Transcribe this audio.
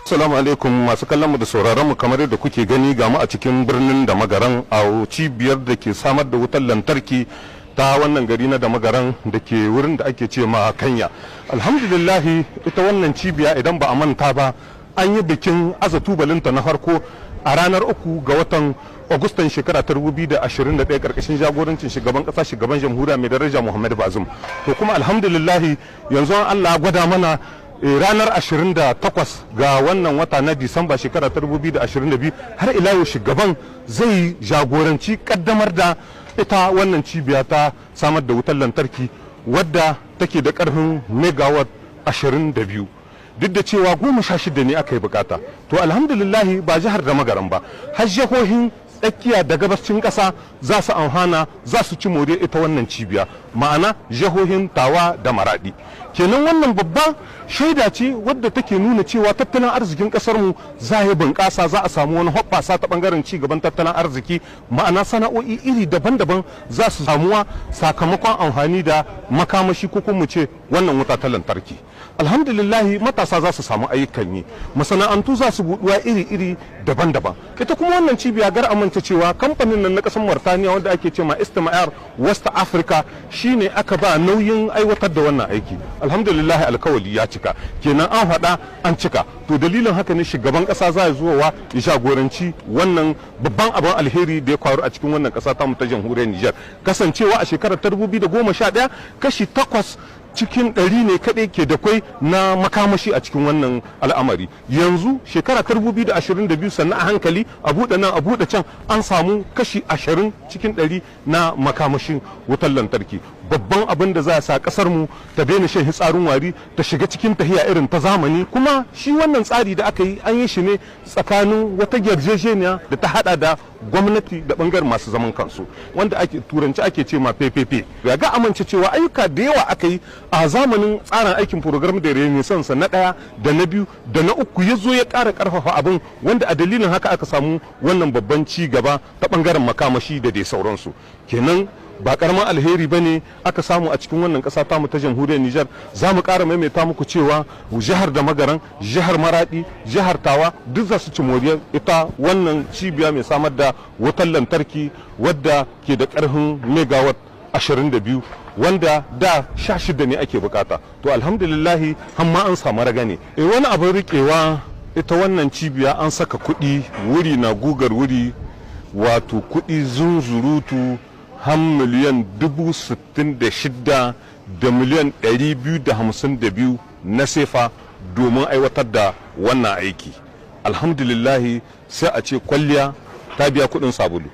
Assalamu alaikum, masu kallon mu da sauraron mu. Kamar yadda kuke gani, ga mu a cikin birnin da Magaran, a cibiyar da ke samar da wutar lantarki ta wannan gari na da Magaran, da ke wurin da ake ce ma Kanya. Alhamdulillahi, ita wannan cibiya, idan ba a manta ba, an yi bikin aza tubalinta na farko a ranar 3 ga watan Agustan shekara ta 2021, karkashin jagorancin shugaban kasa, shugaban jamhuriya mai daraja Muhammadu Bazum. To kuma alhamdulillahi, yanzu Allah gwada mana ranar 28 ga wannan wata na Disamba shekara ta 2022, har ila yau shugaban zai jagoranci kaddamar da ita wannan cibiya ta samar da wutar lantarki, wadda take da karfin megawatt 22, duk da cewa 16 ne aka yi bukata. To alhamdulillahi, ba jihar da Magaran ba, har jihohin tsakiya da gabashin ƙasa za su amfana, za su ci more ita wannan cibiya, ma'ana jihohin Tawa da Maradi. Kenan wannan babban shaida ce wadda take nuna cewa tattalin arzikin ƙasar mu za ya bunƙasa, za a samu wani hoɓɓasa ta ɓangaren ci gaban tattalin arziki, ma'ana sana'o'i iri daban-daban za su samuwa sakamakon amfani da makamashi, ko kuma mu ce wannan wuta ta lantarki. Alhamdulillahi, matasa za su samu ayyukan yi, masana'antu za su buɗuwa iri-iri daban-daban. Ita kuma wannan cibiya, gar amince cewa kamfanin nan na ƙasar Mauritania wanda ake ce ma Istimar West Africa shine aka ba nauyin aiwatar da wannan aiki. Alhamdulillah, alkawali ya cika, kenan an faɗa an cika. To dalilin haka ne shugaban ƙasa za ya zuwa ya jagoranci wannan babban abin alheri da ya faru a cikin wannan ƙasa ta mu ta jamhuriyar Nijar. Kasancewa a shekarar ta 2011, kashi 8% ne kaɗai ke da kwai na makamashi a cikin wannan al'amari. Yanzu shekara ta 2022, sannan a hankali, a buɗe nan, a buɗe can, an samu kashi 20% na makamashin wutar lantarki. Babban abin da za a sa kasar mu ta daina shan hitsarin wari, ta shiga cikin tahiya irin ta zamani. Kuma shi wannan tsari da aka yi, an yi shi ne tsakanin wata yarjejeniya da ta hada da gwamnati da bangaren masu zaman kansu, wanda ake turanci ake ce ma PPP. Ya ga amince cewa ayyuka da yawa aka yi a zamanin tsarin aikin Programme de Renaissance na ɗaya da na biyu da na uku, ya zo ya ƙara ƙarfafa abin, wanda a dalilin haka aka samu wannan babban ci gaba ta bangaren makamashi da dai sauransu. Kenan ba karamin alheri ba ne aka samu a cikin wannan ƙasa tamu ta jamhuriyar Nijar. Za mu ƙara maimaita muku cewa jihar da Magaran, jihar Maradi, jihar Tawa duk za su ci moriyar ita wannan cibiya mai samar da wutar lantarki, wadda ke da ƙarfin megawatt 22, wanda da 16 ne ake bukata. To alhamdulillahi, hamma an samu ragane. E, wani abin riƙewa, ita wannan cibiya an saka kuɗi wuri na gugar wuri, wato kuɗi zunzurutu, har 66,252,000,000 na sefa domin aiwatar da wannan aiki. Alhamdulillahi, sai a ce kwalliya ta biya kuɗin sabulu.